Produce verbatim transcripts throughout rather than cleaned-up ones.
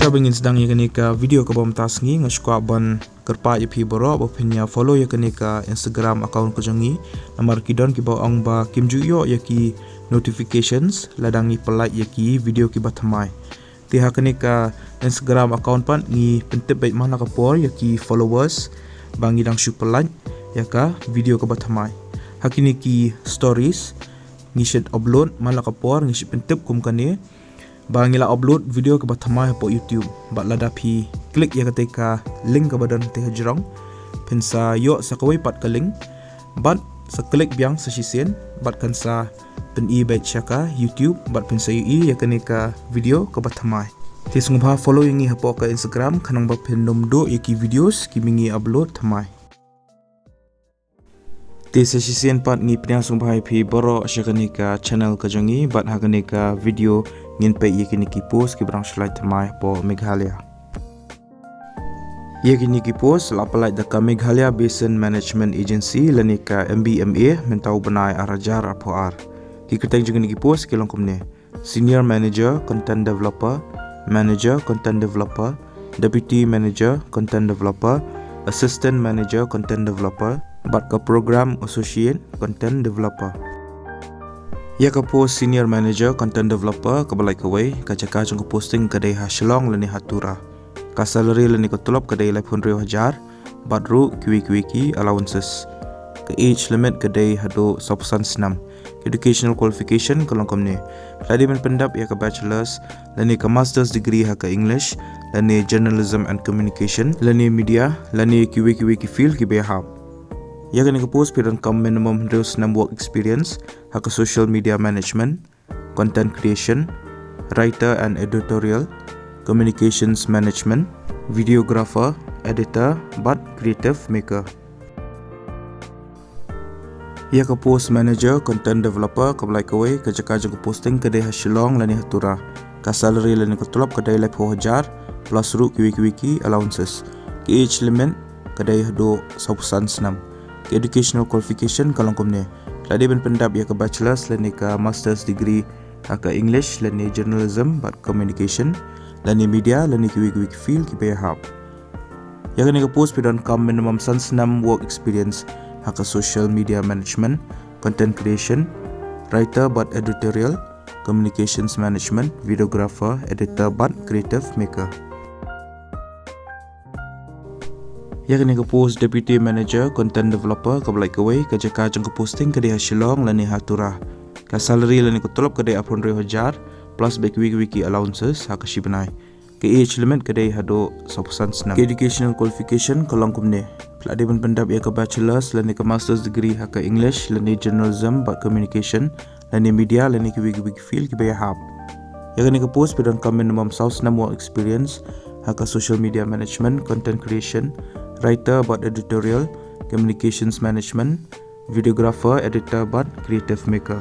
Haba ngin sdang ïa kane ka video kaba mynta sngi, nga sngewkwah ban kyrpad ïa phi baroh ba phin ïa follow ïa kane ka Instagram account ka jong ngi. Namar ki don kiba ong ba kim ju ïoh ïa ki notifications lada ngi pynlait ïa ki video kiba thymmai. Te ha kane ka Instagram account pat ngi pyntip beit man la ka por ïa ki followers ba ngi dang shu pynlait ïa ka video kaba thymmai. Ha kine ki stories ngi shu upload man la ka por, ngi shu pyntip kum kane ba ngi la upload video kaba thymmai hapoh YouTube. Bad lada phi click ïa kata ka link kaba don te hajrong, phin sa ïoh sa kawei pat ka link, bad sa click biang sa shisien, bad kan sa pyni beit sha ka YouTube, bad phin sa ïohi ïa kane ka video kaba thymmai. Te sngewbha follow ïa ngi hapoh ka Instagram khnang ba phin nym duh ïa ki videos kiba ngi upload thymmai. Te sa shisien pat ngi pdiang sngewbha ïa phi baroh sha kane ka channel ka jong ngi, bad ha kane ka video ngin peit ïa kine ki post kiba dang shu lait thymmai hapoh Meghalaya. Ïa kine ki post la pynlait da ka Meghalaya Basin Management Agency lane ka M B M A mynta u bnai ar hajar arphew ar. Ki kyrteng jong kine ki post ki long kumne: Senior Manager Content Developer, Manager Content Developer, Deputy Manager Content Developer, Assistant Manager Content Developer, bad ka Program Associate Content Developer. Ïa ka post Senior Manager Content Developer kaba lait kawei, ka jaka jong ka posting ka dei ha Shillong lane ha Tura. Ka salary lane ka tulop ka dei laiphew hynriew hajar, bad ruh kiwei kiwei ki allowances. Ka age limit ka dei haduh sawphew san snem. Educational qualification ka long kumne: lada dei ban pyndap ïa ka bachelor's lane ka master's degree ha ka English lane journalism and communication lane media lane kiwei kiwei ki field kiba ïahap. Ïa kane ka post phi donkam minimum hynriew snem work experience ha ka social media management, content creation, writer and editorial, communications management, videographer, editor, bad creative maker. Ïa ka post Manager Content Developer kaba lait kawei, ka jaka jong ka posting ka dei ha Shillong lane ha Tura. Ka salary lane ka tulop ka dei laiphew hajar, plus ruh kiwei kiwei ki allowances. Ka age limit ka dei haduh sawphew san snem. Ka educational qualification ka long kumne: lada dei ban pyndap ïa ka bachelor's lane ka master's degree ha ka English lane journalism bad communication lane media lane kiwei kiwei ki field kiba ïahap. Ïa kane ka post phi donkam minimum san snem work experience ha ka social media management, content creation, writer bad editorial, communications management, videographer, editor bad creative maker. Ïa kane ka post Deputy Manager Content Developer kaba lait kawei, ka jaka jong ka posting ka dei ha Shillong lane ha Tura. Ka salary lane ka tulop ka dei arphew hynriew hajar, plus bad kiwei kiwei ki allowances ha ka shi bnai. Ka age limit ka dei haduh sawphew san snem. Ka educational qualification ka long kumne: lada dei ban pyndap ïa ka bachelor's lane ka master's degree ha ka English lane journalism bad communication lane media lane kiwei kiwei ki field kiba ïahap. Ïa kane ka post phi donkam minimum saw snem work experience ha ka social media management, content creation, writer bad editorial, communications management, videographer, editor bad creative maker.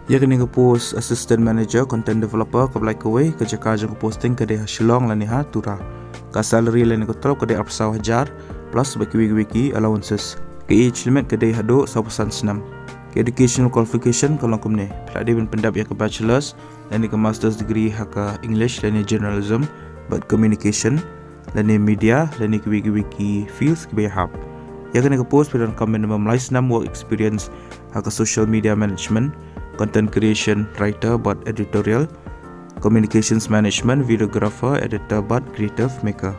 Ïa kane ka post Assistant Manager Content Developer kaba lait kawei, ka jaka jong ka posting ka dei ha Shillong lane ha Tura. Ka salary lane ka tulop ka dei arphew saw hajar, plus bad kiwei kiwei ki allowances. Ka age limit ka dei haduh sawphew san snem. Ka educational qualification ka long kumne: lada dei ban pyndap ïa ka bachelor's lane ka master's degree ha ka English lane journalism bad communication lane media lane kiwei kiwei ki fields kiba ïahap. Ïa kane ka post phi donkam minimum lai snem work experience ha ka social media management, content creation, writer bad editorial, communications management, videographer, editor bad creative maker.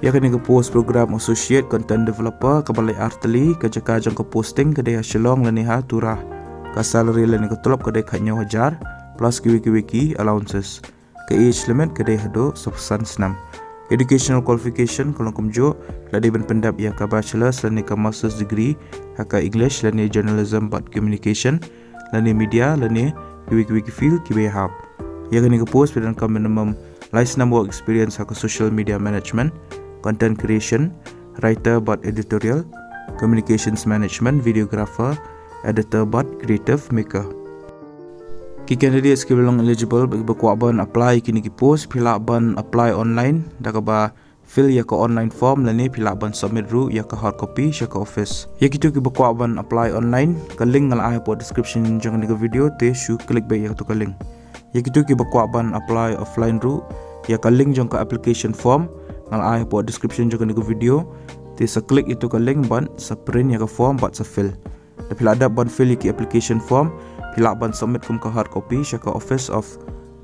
Ïa kane ka post Program Associate Content Developer kaba lait ar tylli, ka jaka jong ka posting ka dei ha Shillong lane ha Tura. Ka salary lane ka tulop ka dei khathynñiew hajar, plus kiwei kiwei ki allowances. Ka age limit ka dei haduh sawphew san snem. Educational qualification ka long kumjuh, lada dei ban pyndap ïa ka bachelor's lane ka master's degree ha ka English lane journalism bad communication lane media lane kiwei kiwei ki field kiba ïahap. Ïa kane ka post phi donkam minimum lai snem work experience ha ka social media management, content creation, writer bad editorial, communications management, videographer, editor bad creative maker. Ki candidates kiba long eligible bad kiba kwah ban apply kine ki post, phi lah ban apply online da kaba fill ïa ka online form lane phi lah ban submit ruh ïa ka hard copy sha ka office. Ïa kito kiba kwah ban apply online, ka link nga la ai hapoh description jong kane ka video, te shu click beit ïa kato ka link. Ïa kito kiba kwah ban apply offline ruh, ïa ka link jong ka application form nga la ai hapoh description jong kane ka video. Te sa click ïa to ka link bad sa print ïa ka form bad sa fill. Da phi la dep ban fill ïa ki application form, phi lah ban submit kum ka hard copy sha ka Office of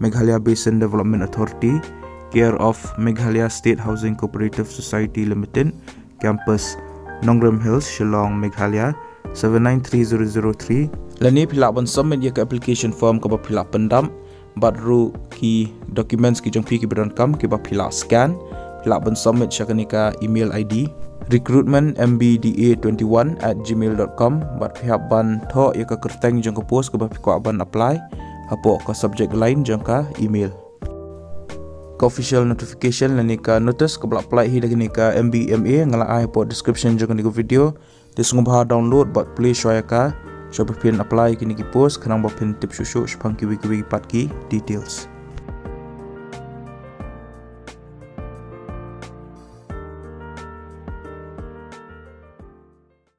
Meghalaya Basin Development Authority, care of Meghalaya State Housing Cooperative Society Limited, Campus, Nongrim Hills, Shillong, Meghalaya, seven nine three zero zero three. Lane phi lah ban submit ïa ka application form kaba phi la pyndap bad ruh ki documents ki jong phi kiba donkam kiba phi la scan, phi lah ban submit sha kane ka email I D, recruitment M B D A twenty-one at gmail dot com, bad phi hap ban thoh ïa ka kyrteng jong ka post kaba phi kwah ban apply hapoh ka subject line jong ka email. Ka official notification lane ka notice kaba la pynlait hi da kane ka M B M A nga la ai hapoh description jong kane ka video. Te sngewbha download bad plie shuwa ïa ka, shuwa ba phin apply kine ki post, khnang ba phin tip shuh shuh shaphang kiwei kiwei pat ki details.